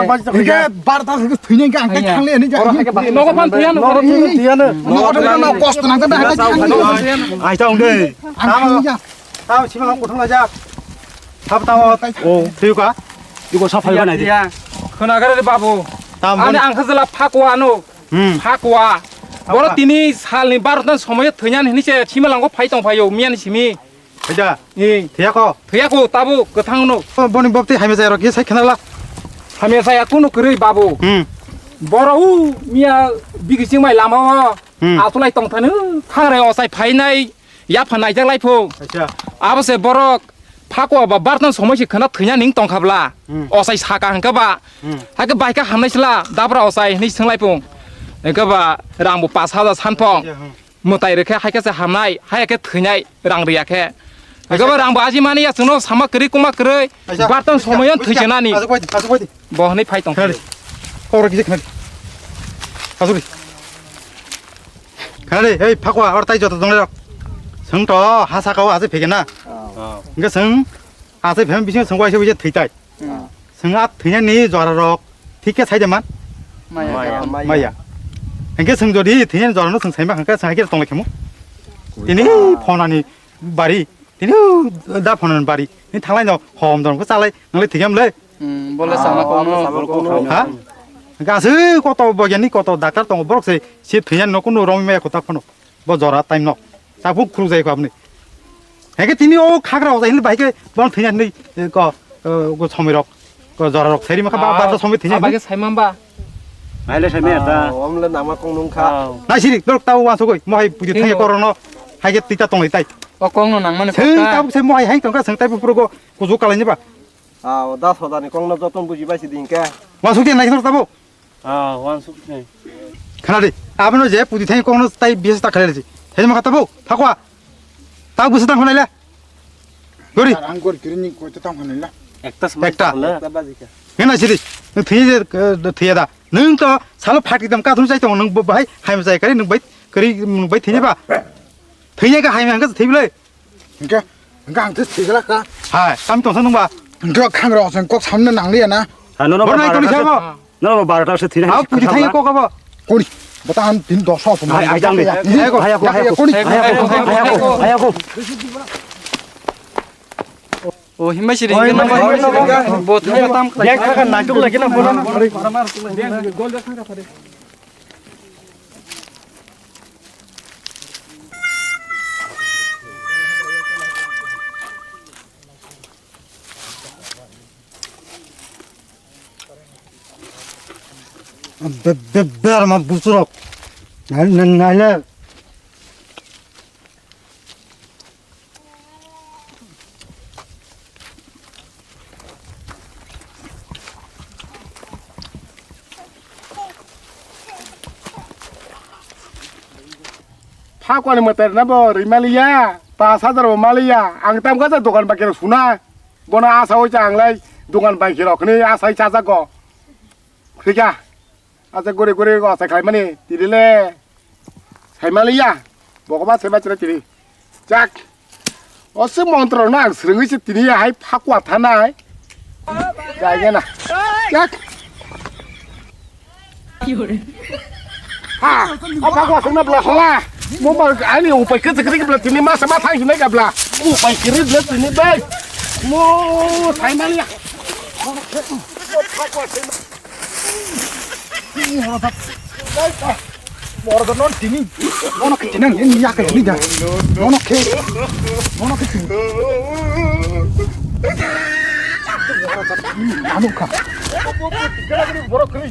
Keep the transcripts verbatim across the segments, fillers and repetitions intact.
ta baji ta. Hingke bar ta hingke thwini hingke ang khe thang le ani ja. Nogo phan thwiya no. Nogo thwiya no. Nogo thwiya no kosto nang ta hai. Ai ta ong de. Ang thang ja. Ta sima ang kuthang la ja. Thap ta o. O thwiyo ka. Iko sa phai ba nai de. Khona gare babu. Ani ang khajala phakwa no. Hmm. Phakwa. Boro tini salni barota somoyo thwiyan hini se sima lango phai tong phaio miyani simi. Phaida. Ee. Thwiya ko. Thwiya ko tabu kwthang no. Boni bokti hamya jaya rok ye sai khna la. Hamya jaya kunu kwrwi babu. Hmm. Boro u miya bigi sing mai lama o. Hmm. Atulai tong thani khangrai osai phainai yapha naijak lai pho. Acha. Abo se borok phakwa ba bartan somoi se khna thwiya ning tong khabla. Hmm. Osai saka hangka ba. Hmm. Hake bai ka hamnai sila dabra osai ni sing lai pho. Hangka ba rang bo pas hajar san phong. Acha, hmm. Mwtai rwkhe hai khe se hamnai, hai khe thwinai rang rwya khe. Aisa. Ego ba rang bo aji mani ya chwngno sama kwrwi kwma kwrwi. Aisa. Bartong somoyon thwi chenani. Asuk bai di, asuk bai di. Bo hwnwi phai tong. Khna di. Kok rok kisa khna di. Asuk di. Khna di, ei phakwa or tai joto dong rok. Chwng to ha saka o asuk phege na. Oh. Hwnkhe chwng asuk phem bising chwng waisa waisa thwi tai. Hmm. Chwng a thwinani jora rok thik khe sai de man? Maya. Maya. Maya. Hingke chwng jodi thwinani jora no chwng sai ma hingke chwng hai khe tong lai khemo. Tini phonani bari, tini da phonani bari. Ni thanglai no hom dong khe chalai nang le thik em le. Hmm, bole sama kono. Ha? Hingke aswk koto bogyani koto doctor tongo borok se, se thwinani no kunu romwi maya kota phano. Bo jora time no. Tabuk khuruk jai ko aboni. Heke tini o khagra o jai hili bahai ke bon thenya hini, eh, ko, eh, ko somoi rok. Ko jora rok seri makha ba, ba somoi thenya. Abage saimamba. Maile saimaya ta. Omle nama kong nung kha. Nai siri, dorok tau wansugoi, mohai puji thenya korono. Hai ke tita tong tai. O kong no nang mani. Seng tabuk se mohai hai tong ka seng tai pupuro go kuju kalai ni ba. Ah, o das hodani kongno joton buji bai si din ke. Wa sukti nai khnok tabo. Ah, wan sukti nai. Khana di, abono je pudi thai kongno tai bias ta khalai si. Thai ma kata bo, phakwa. Ta busa tang khonai le. Gori. Ang gori kiri ni ko ta tang khonai le. Ekta sama ekta. Ekta baji ka. Ngena sidi. Nung thai je, eh, thai da. Nung to salo phati dam ka thum sai tong nung bo bai hai ma sai kari nung bai kari nung bai thai ba. Thai ka hai ma ka thai bile. Hingke, hingke ang tei thwigwlak kha. Hai, tamo tongsa nungba? Hingke khangrok chwng kok samno nangliya na. Ha, nono Borok naikoli sabo. Nono barota se thina. Aw, puji thangya kok abo. Kori, bota han tin dos hok. Hai, hai, jang de. Hai, hai, hai, hai, kori. Hai, hai, hai, hai, hai, hai. O himba siri himba himba himba. Bo thangma tam khlai. Yang kha kha naituk lagi na bono. Be-, be-, berma busurok. Nai-, nai-, naile. Phakwani mwtai rwna bo rwi maliya, pash hajar bo maliya. Ang tamkha je dokan bai khe suna. Bono asa oi cha ang lai dokan bai khe rok hwnwi asa oi chajago. Phika. Asa guri guri go asa khlaimani tiri le. Saimaliya. Bokoba saiba chira tiri. Chak. O se montro no ang swrwngwi se tini ya hai phakwa thanai. Jai gana. Chak. Ha, o phakwa thangna bla hala. Mo ba ani upai kwchwk kwrwi bla tini masa ma thang hinai ka bla. Upai kwrwi bla tini bai. Mo saimaliya. Borok non tini. Bono khe tini ang yakhe ni da. Bono khe. Bono khe tini. Anu kha. Borok khe.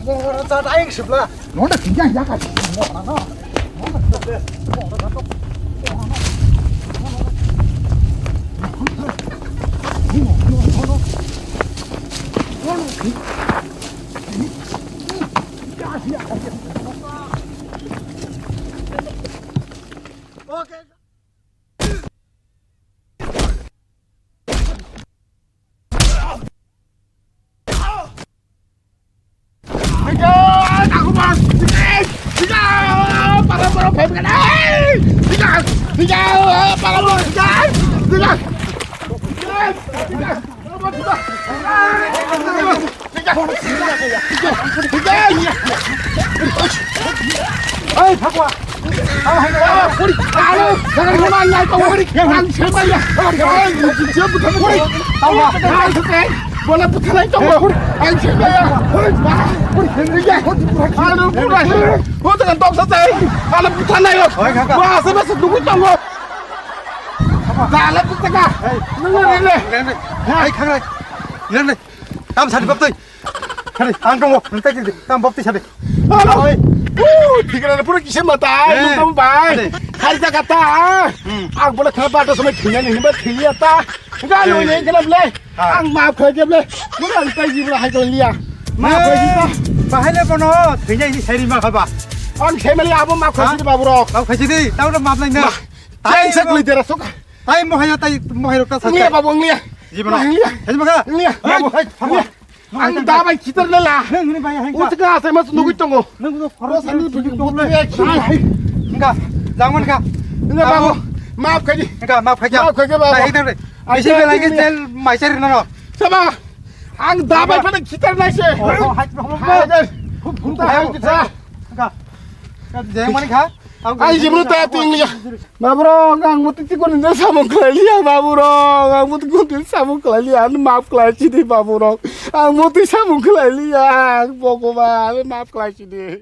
Mora cha dai sibla. Nonda tingya ya ka. Mora no. Okay. Ei, phakwa. Bola buthanai tongo. Ang sibaya. Ano burai. Hoda kan toksa tai. Ano buthanai. Ba se ba se dugu tongo. Dala butaka. Nang nang le. Ai khangai. Nang nang. Tam sadi bab tei. Hadi, ang tongo, nang tai di, tam bok tisa de. Alo. Oi. Uh, thikra pura kisa mata, eh, nung tam bai. Hadi. Hai ta kata. Hmm. Ang bola khana bata samai thina ni ba thiya ta. Ga lo, eh, ni kena ble. Ah. Ang maaf khai ke ble. Bola ang tai ji bola hai ko liya. Maaf khai ji ta. Bahai le bono, thina ni seri ma khaba. Ang sai mali abo maaf khai ji babu rok. Maaf khai ji di, tau maaf lai na. Tai sak lai dera sok. Tai mohaya, tai mohai rok ta sa. Ngiya babu ngiya. Ji bono. Ngiya. Hai ma kha. Ngiya. Babu, hai, hai. Ang da bai khitar lela. Nang ni bai hai. Utka asai mas nugui tongo. Nang no khoro sani nugui tongo. Hai. Enggak. Jangan kha. Enggak babu. Maaf khaji. Enggak, maaf khaji. Maaf khaji babu. Hai dong. Bisi belai ke jel mai sari nono. Sama. Ang da bai pada khitar nai se. Oh, hai. Hai dong. Khub khub. Hai kita. Enggak. Jangan kha. Ang jibru ta ting liya. Baburok, ang muti tikun din samung khlai liya, baburok. Ang muti tikun din samung khlai liya, ang maaf khlai sidi, baburok. Ang muti samung khlai liya, ang Bhagwan, ang maaf khlai sidi.